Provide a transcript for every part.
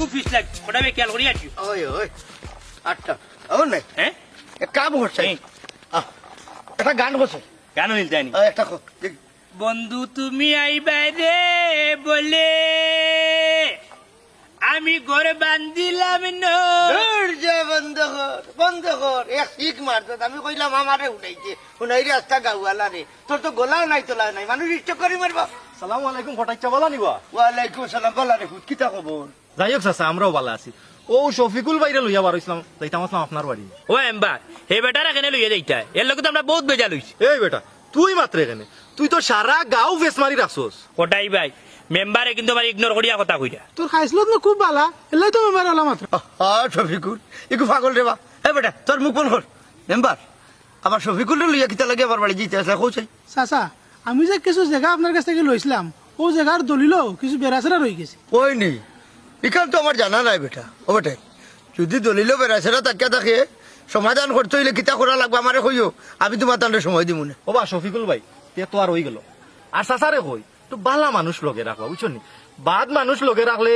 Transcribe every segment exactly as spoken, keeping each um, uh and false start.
খুব পিছলা, কটাই ভাই খেয়াল করি আছি। ওই, ওই, আটটা। ও নাই। হ্যাঁ? এক কাম করছে। হ্যাঁ। আহ, একটা গান করছে। গানও মিলতে আনি। আহ, একটা ক-, দেখ। বন্ধু তুমি আইবায় রে বলে আমি ঘর বান্ধিলাম না। দূর যা, বন্ধ কর, বন্ধ কর। এক শিক মারছত, আমি কইলাম আমারে হুনাইতে, হুনাই রে আস্তা গাউআলা রে। তোর তো গলাও নাই, তলাও নাই, মানুষ ইষ্ট করি মারবা। সালামু আলাইকুম, ফটাইচ্চা বালা নিবা? ওয়ালাইকুম সালাম, বালা রে, হুত কিতা খবর? যাই হোক চাচা, আমরাও বালা আছি। ও শফিকুল ভাইরে লইয়া বার অইছলাম, যাইতাম আছলাম আপনার বাড়ি। ও এম্বার, হে বেটারে কেনে লইয়া যাইতায়? এর লগে তো আমরা বউত বেজাল অইছি। এই বেটা, তুই মাতরে কেনে? তুই তো সারা গাঁও ফেস মারি রাখছস। কটাই ভাই, মেম্বারে কিন্তু আমার ইগনোর করিয়া কথা কইরা। তোর খাইছলত না খুব বালা, এলাই তো মেম্বার অলা মাত্র। আহা, শফিকুল, ইগু পাগল রে বা। এ বেটা, তোর মুখ বন্ধ কর। মেম্বার, আবার শফিকুলরে লইয়া কিতা লাগি আবার বাড়ি যাইতে আছলা, কও চাই? চাচা, আমি যে কিছু জাগা আপনার কাছ থাকি লইছলাম, অউ জাগার দলিলও কিছু বেড়াছেড়া রইগেছে। কই নি? ইখান তো আমার জানা নাই বেটা। ও বেটা, যুদি দলিলও বেড়াছেড়া থাকিয়া থাকে, সমাধান করতে অইলে কিতা করা লাগবো আমারে কইও, আমি তুমার তানরে সময় দিমু নে। ও বা শফিকুল ভাই, তে তো আর অইগেলো। আর চাচারে কই, একটু বালা মানুষ লগে রাখবা, বুঝছো নি? বাদ মানুষ লগে রাখলে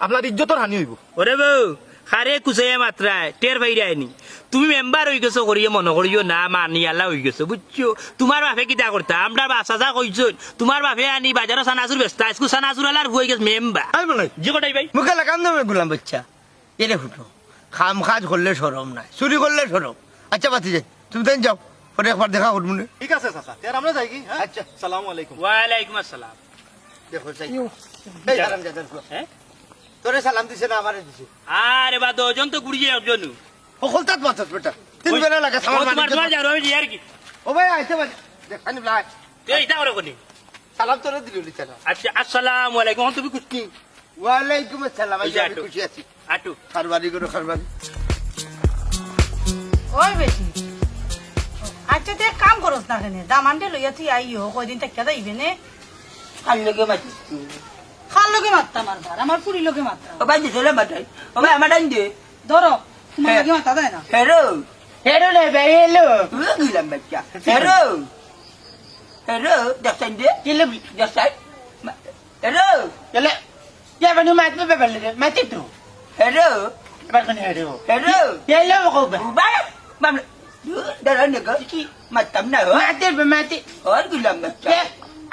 আপনার ইজ্জতর হানি অইবো। ওরে বউ, কারে কুচাইয়া মাতরায়, টের পাইরায় নি। তুমি মেম্বার অইগেছো করিয়া মনো করিও না, মানিয়ালা অইগেছো, বুঝছো? তুমার বাপে কিতা করতা? আমরার বাপ চাচা কইছইন, তুমার বাপে আনি বাজারো চানাচুর বেচতা, আইজকু চানাচুর আলার ফুয়া অইগেছে মেম্বার। আমি বলাই। জি কটাই ভাই। মুখে লাগাম না গুলাম বাচ্চা। এরে ফুটো, কাম কাজ করলে শরম নাই, চুরি করলে শরম। আচ্ছা, বাতি যাই, তুমি তাইন যাও, পরে একবার দেখা করমু নে। ঠিক আছে চাচা, তে আর আমরা যাইগি, হ্যাঁ? আচ্ছা। সালামু আলাইকুম। ওয়ালাইকুম আসসালাম। দেখো চাই। ইউ। এই হারামজাদার ফুয়া। হ্যাঁ? তোরে সালাম দিছে না আমারে দিছে? আরে বা, দুইজন তো ঘুরিয়ে একজন। ও, হকলতাত মাতস বেটা। তিন ওই, বেলা লাগে, ও আমার তোমার, মালিক তোমার যত। যাও, আমি যাই আর কি। ও ভাই, আইতে পারি। দেখ, আনি বলা। তে ইতা করে কোনি? সালাম তোরে দিল, লিখা না। আচ্ছা, আসসালামু আলাইকুম। তুমি খুশি? ওয়ালাইকুম আসসালাম। ওই যে আমি আটো। খুশি আছি। আটো। কারবারি করো, কারবারি। ওই বেটি। আচ্ছা, তে এক কাম করস না কেনে? দামান্দরে লইয়া তুই আইও, কয়দিন থাকিয়া যাইবে নে? কার লগে মাতিস তুই? কার লগে মাততাম আর বার? আমার ফুড়ির লগে মাততাম। ও ভাই, দিছে না মাতাই। ও ভাই, আমার ডাইন দে। ধরো, তোমার হ্যাঁ। লগে মাতা যায় না। হ্যালো। হ্যালো রে ভাই, হ্যালো। ও গুলাম বাচ্চা। হ্যালো। হ্যালো, দেখছেন যে? কি লেবি? দেখছেন? মা-, হ্যালো। হ্যালো। কে বানু মাতবে বাবার লগে? মাতি তো। হ্যালো। এবার কোন হ্যালো? হ্যালো। হ্যালো, বাবা। বাবা, বাবা। দূর, দাঁড়াও না গো। কি? মাততাম না, ও। মাতে, মাতে। ওর গুলাম বাচ্চা। কে?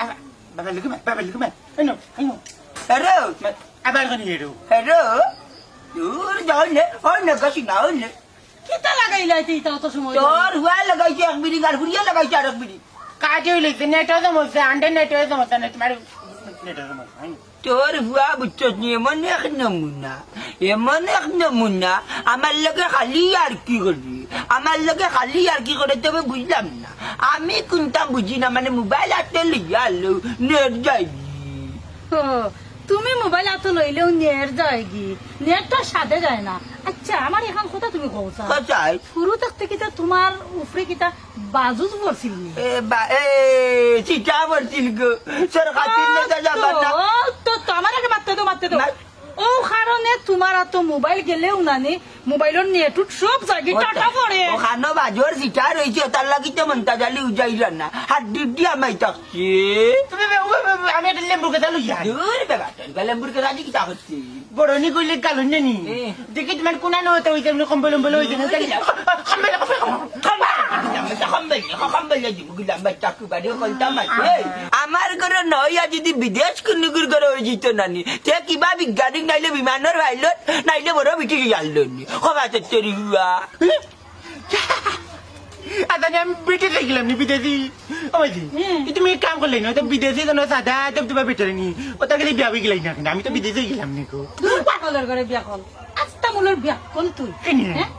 আবার বাবার লগে মাত, বাবার লগে মাত। এই নাও, এই নাও। হ্যালো। মা-, আবার কোন হ্যালো? হ্যালো। দূর, যাও নে। ওর না গো, শোনা, ওর না। কিতা লাগাইলা এতে ইতা অত সময় ধরে? তোর হুয়া লাগাইছে এক বিড়ি, আর হুড়িয়া লাগাইছে আর এক বিড়ি। কাজে হইলে যে নেটও সমস্যা, আন্ডার নেটও সমস্যা, নেট মারে নেটও সমস্যা, হ্যাঁ। তোর হুয়া বুঝছস নি, এমন এক নমুনা, এমন এক নমুনা, আমার লগে খালি ইয়ার্কি করে, আমার লগে খালি ইয়ার্কি করে, তবে বুঝলাম না। আমি কুনতা বুঝি না, মানে মোবাইল আতো লইয়া আলো, নেট যায়গি। ও, তুমি মোবাইল আতো লইলেও নেট যায়গি, নেট তো আর সাথে যায় না। আচ্ছা, আমার এখান কথা তুমি কও চাই। কোথায়? শুরু থাকতে কিতা তোমার উপরে কিতা বাজুজ পড়ছিল নি? এ, বা-, এ, চিটা পড়ছিল গো। সরকার তিন নেতা যাবার না। ও, তো, তো, আমার আগে মাততে দাও, মাততে দাও। না। ও কারণে তোমার আতো মোবাইল গেলেও না নি, মোবাইলর নেট উট সব যায়গি, ও টাটা তো, পড়ে। ও খানো বাজর চিটা রইছে, তার লাগি তো মন্তাজ আলী উজাইরা না। হাত ডিপ দিয়ে আমায় থাকছে। তুমি বে-, বে-, বে-, বে-, আমি একটা লেম্বুর কথা লইয়া। দূর বেটা, তোর লেম্বুর কথা আজ কিতা করছি? বড় নি কইলে গাল হইন নি। এ। দেখি তোমার কোনা নো তো ওই যে কম্বল অম্বল ওই যে না জানি। আমার ঘরে নয় আর যদি বিদেশ কুনুগুর ঘরে অই যিত না নি, তে কিবা বিজ্ঞানিক নাইলে বিমানর পাইলট, নাইলে বড় বিটি গিয়ে আনলো নি। খবা তো তেরি হুয়া। আদানি আমি বিদেশ যাই গেলাম নি বিদেশি। ও ভাইজি, হুম। এই তুমি এক কাম করলে না, তো বিদেশি যেন সাদা, তো তোমার বেটারে নি। ও তার কাছে বিয়া হয়ে গেলাই না কেন? আমি তো বিদেশে গেলাম নি গো। দূর পাগলর ঘরে বিয়া কল। আস্তা মুলর বিয়া কল তুই। কেন? হ্যাঁ?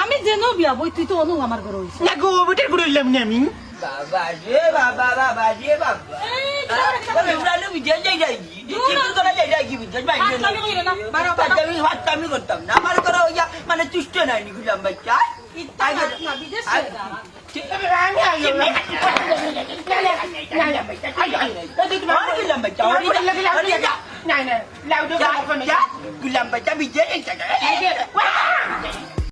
আমি যেন বিয়া বই, তুই তো অনু আমার ঘরে হইছিস। না গো, বেটার ঘরে হইলাম না আমি। বাবা রে বাবা, বাবা রে বাবা। এই, তোর একটা আরে, তোমরা লো বিদেশ যাই যাই। দূর। কি করে যাই যাই কি বিদেশ ভাই? আস্তা মুলর ঘরে না, বারো, বারো। আমি হাত আমি করতাম না। আমার ঘরে হইয়া মানে তুষ্ট নাই নি গুলাম বাচ্চা। ইতা আগে না, বিদেশ আগে যা।